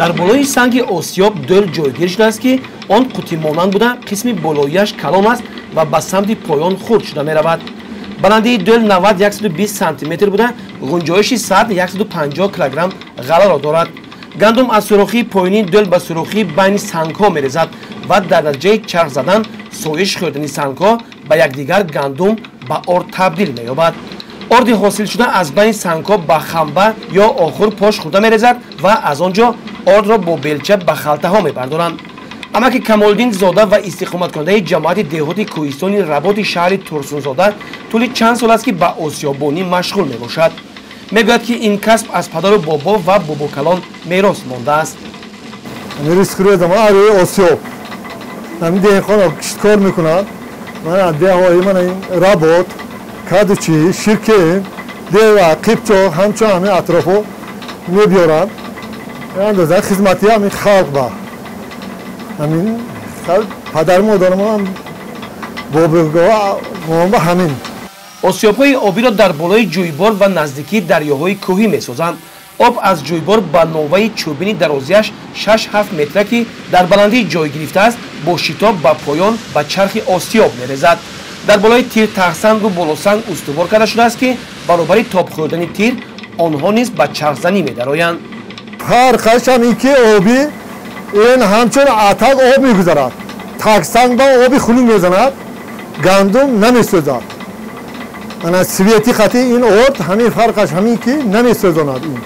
Дар болои санги осиёб дӯл ҷойгир шудааст, ки он қутимонанд буда, қисми болояш калон аст ва ба самти поён хурд шуда меравад. Баландии дӯл 90-120 сантиметр буда, гунҷоиши 100-150 килограмм ғалларо дорад. Гандум аз сурохии поёнии дӯл ба сурохии байни сангҳо мерезад ва дар натиҷаи чарх задан, соиш хӯрдани сангҳо ба якдигар, гандум ба орд табдил меёбад. Орди ҳосилшуда аз байни сангҳо ба хамба ё охур пош хӯрда мерезад ва аз он ҷо ордро бо белча ба халтаҳо мебардоранд. Амаки Камолиддин зода ва истиқоматкунандаи ҷамоати деҳоти кӯҳистони Работи шаҳри Турсунзода тӯли чанд сол аст, ки ба осиёбонӣ машғул мебошад. Мегӯяд, ки ин касб аз падару бобо ва бобокалон мерос мондааст. Осиёб ҳамин деҳқон кишткор мекунад. Ман деҳҳои ман Работ, Кадучи, Ширкем, Дева, Қипчоқ, ҳамчун ҳамин атрофо мебиёранд. Андоза хизмати ҳамин халқ ба ҳамин падару модарам, бобогоҳ ҳамин. Осиёбҳои обиро дар болои ҷӯйбор ва наздикии дарёҳои кӯҳӣ месозанд. Об аз ҷӯйбор ба новаи чӯбини дарозиаш 6-7 метра, ки дар баландӣ ҷой гирифтааст, бо шитоб ба поён ба чархи осиёб мерезад. Дар болои тир тахсангу болосанг устувор карда шудааст, ки баробари тоб хӯрдани тир онҳо низ ба чархзанӣ медароянд. Фарқаш ҳам ин ки обӣ ин ҳамчун атак об мегузарад, таксанг ба оби хунук мезанад, гандум намесӯзад. Ана свети хати ин орд ҳамин фарқаш ҳамин ки намесӯзонад. Ин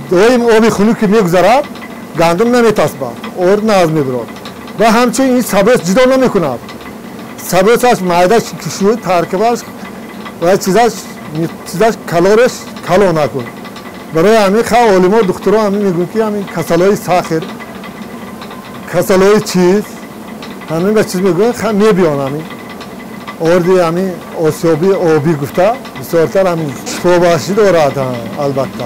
доим оби хунук ки мегузарад, гандум наметасбад, орд нағз мебирод. Ва ҳамчун ин сабос ҷудо намекунад. Сабосаш майда шуд, таркибаш ва чизаш калореш калон накун. Барои ҳамин ха олимо, духтуро ҳамин мегӯянд, ки ҳамин касалҳои сахр, касалҳои чиз, ҳамин ба чиз мегӯянд, мебиён ҳамин орди ҳамин осиёби обӣ гуфта бисёртар ҳамин шифобахшӣ дорад. Албатта,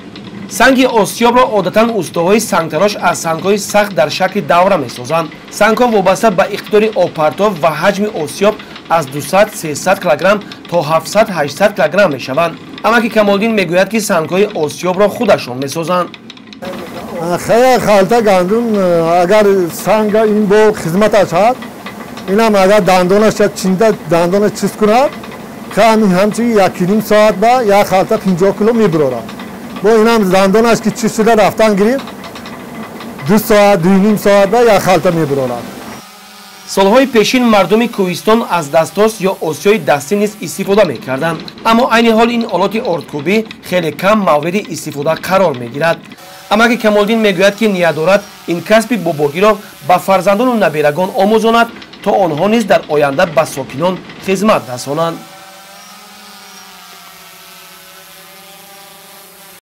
санги осиёбро одатан устоҳои сангтарош аз сангҳои сахт дар шакли давра месозанд. Сангҳо вобаста ба иқтидори обпартов ва ҳаҷми осиёб аз 200-300 килограмм то 700-800 килограмм мешаванд. Амаки Камолиддин мегӯяд, ки сангҳои осиёбро худашон месозанд. Хая халта гандум агар санга ин бо хизматаш ҳаст, инам агар дандонаш чинда, дандонаш чиз кунад, ҳамин ҳамчун 1,5 соат ба як халта 50 кило мебирорад. Бо инам дандонаш ки чиз шуда рафтан гирифт, 2 соат, 2,5 соат ба як халта мебирорад. Солҳои пешин мардуми кӯҳистон аз дастос ё осиёи дастӣ низ истифода мекарданд, аммо айни ҳол ин олоти ордкӯбӣ хеле кам мавриди истифода қарор мегирад. Амаки Камолиддин мегӯяд, ки ният дорад ин касби бобогиро ба фарзандону наберагон омӯзонад, то онҳо низ дар оянда ба сокинон хизмат расонанд.